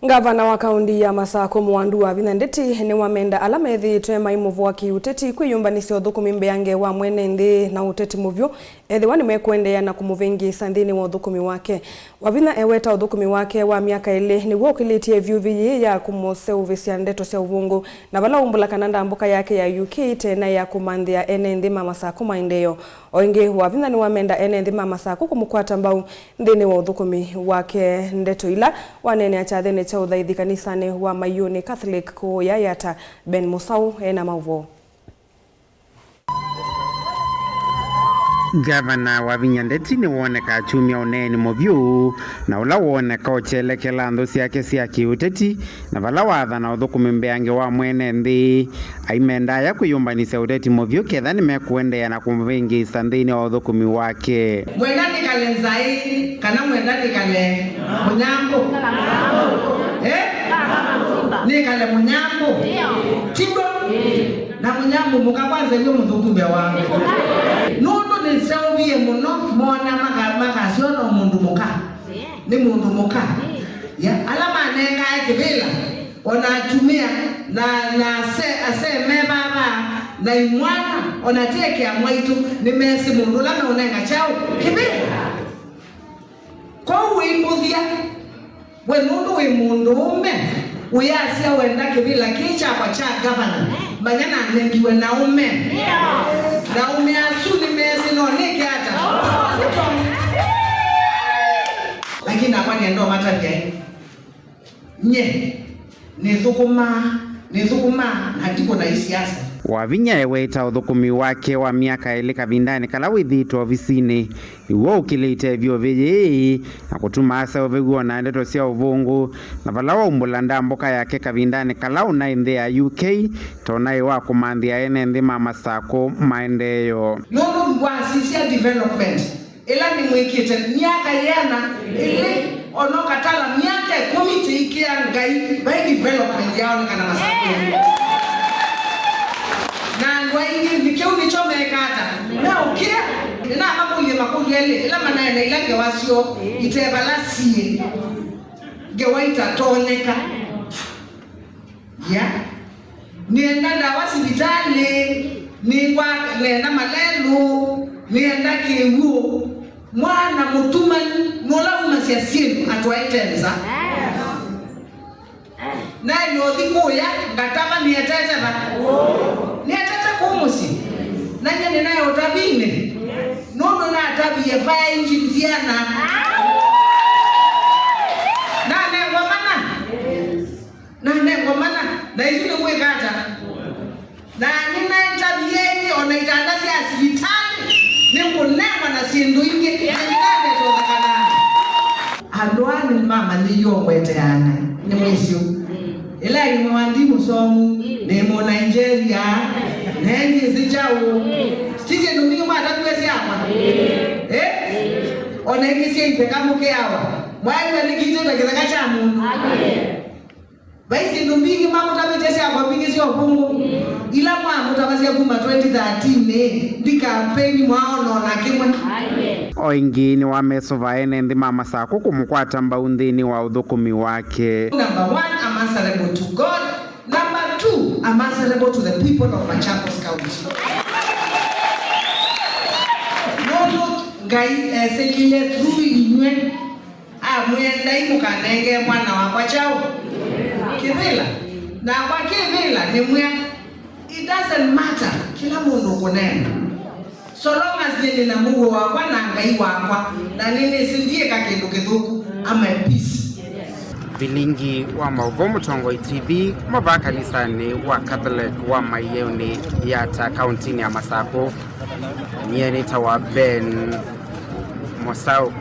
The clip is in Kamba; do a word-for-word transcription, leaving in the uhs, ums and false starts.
Ngavana wa kaũnti ya Masakũ, Mũwandu Wavinya Ndeti, nĩwamenda ala methĩĩtwe maimũvoa kĩũteti kwĩyũmbanĩsya ũthũkũmi mbeange wa mwene nthĩ na ũteti mũvyũ, ethĩwa nĩmekũendeea na kũmũvĩngĩĩsa nthĩnĩ wa ũthũkũmi wake. Wavinya eweta ũthũkũmi wake wa myaka ĩlĩ nĩw'o ũkĩlĩtye ĩvyũvĩ yĩĩ ya kũmũseũvĩsya ndeto sya ũvũngũ, na vala ũmbũla kana ndambũka yake ya U K ĩte naĩ ya kũmanthĩa ene nthĩ ma Masakũ maendeeo. O ĩngĩ, Wavinya nĩwamenda ene nthĩ ma Masakũ kũmũkwata mbau nthĩnĩ wa ũthũkũmi wake. Ndeto ila waneenea kyathĩnĩ kya ũthaithi kanisanĩ wa Maiũnĩ Catholic kũũ Yayata, Ben Mũsaũ ena maũvoo. Ngavana Wavinya Ndeti nĩwonekaa kyumya ũneeni mũvyũ, na ũla wooneka ũkyelekela nthũ syake sya kĩũteti, na vala wathana ũthũkũmi mbeange wa mwene nthĩ, aimenda aya kwĩyũmbanĩsya ũteti mũvyũ ketha nĩmekũendeea na kũmũvĩngĩĩsa nthĩnĩ wa ũthũkũmi wake. Mwenda nĩkale nzaĩ, kana mwenda nĩkale mũnyambũ? Eh? Nĩkale mũnyambũ? Tiw'o? Na mũnyambũ mũka kwanza yu mũthũku mbee wa Ngai. Nũndũ nĩseũvie mũno, mona maka-, makasya ona mũndũ mũka. Nĩ mũndũ mũka. Ya, ala manengae kĩvĩla, ona atumĩa, na, na ase-, asee me vava, na imwana, ona ti eke a mwaitũ, nĩmesĩ mũndũ ũla meũnenga kyaũ kĩvĩla. Kwoou wĩmbũthya, we nũndũ wĩ mũndũũme, wĩasya wenda kĩvĩla kĩĩ kyakwa kya ngavana, manya nanengiwe na aũme. Na aũme asu nĩmesĩ no nĩke ata? Lakini nakwa nĩenda ũmatavya, nye nĩthũkũmaa, nĩthũkũmaa na ndikũna isiasa. Wavinya eweta ũthũkũmi wake wa myaka ĩlĩ kavindanĩ kala wĩthĩĩtwe ovisinĩ nĩw'o ũkĩlĩte ĩvyũvĩ yĩĩ na kũtuma aseũvĩw'a na ndeto sya ũvũngũ, na vala waumbũla ndambũka yake kavindanĩ kala ũnaĩ nthĩ ya U K, tonaĩ wa kũmanthĩa ene nthĩ ma Masakũ maendeeo. Nũndũ wasisya development ĩla nĩmwĩkĩte myaka yĩana ĩlĩ, ona ũkatala myaka ĩkũmi tĩikĩa Ngai, vai development yaonekana Masakũnĩ. Na andũ aingĩ, nĩ kĩu nĩkyo meeka ata? Meũkĩa. Nĩnamakũlilye makũlyo elĩ, ĩla manaenda ila ngewa syoo ite vala syĩ, ngewa itatonyeka. Ya. Nĩenda ndawa sivitalĩ, nĩngwa, nĩenda malelũ, nĩenda kĩw'ũ. Mwana mũtumanu nũla umasya syĩndũ atwaĩte nza. Naĩ nũthi kũya, ngatava nĩetete va? Nĩetete kũũ mũsyĩ. Na nyie nĩnaĩ ũtavinĩ. Nũndũ natavie fire engine syana. Nanengwa mana. Nanengwa mana, na isu nĩmwĩka ata? Na nĩnaetavieni ona itanda sya sivitalĩ, nĩkũnengwa na syĩndũ ingĩ, na nĩnavetothekana. Andũ aa nĩmamanyĩie ũkweteana, nĩmwĩsĩ ũu. Ĩla ĩmwe wa ndi mũsomu, nĩ mũnigeria, na ndyĩsĩ kyaũ. Ti syĩndũ mbingĩ mwataviwe syakwa? Eh? Ona ingĩ sya itheka mũkeawa, mwaiwa nĩkitĩte kĩtheka kya mũndũ. Vai syĩndũ mbingĩ mamũtavĩtye syakwa mbingĩ sya ũvũngũ. Ila mwamũtavasya kuma twenty thirteen, ndi kampeni mwaona ona kĩmwe. O ĩngĩ nĩwamesũva ene nthĩ ma Masakũ kũmũkwata mbau nthĩnĩ wa ũthũkũmi wake. Number one, I'm answerable to God. Number two, I'm answerable to the people of Machakos County. Nũndũ Ngai esĩkĩle through inyw'ĩ. Amwĩa, "Endai mũkanengee mwana wakwa kyaũ? Kĩvĩla." Nakwa kĩvĩla nĩmwĩa, "It doesn't matter kĩla mũndũ ũkũneena. So long as nĩ nĩ na mũuo wakwa na Ngai wakwa, na nĩnĩsĩ ndyĩka kĩndũ kĩthũku, I'm at peace." Vilingi wa maũvoo Mũtongoi T V, kuma vaa kanisanĩ wa Catholic wa Maiũnĩ Yata, kauntinĩ ya Masakũ. Nyie nĩtawa Ben Mosau.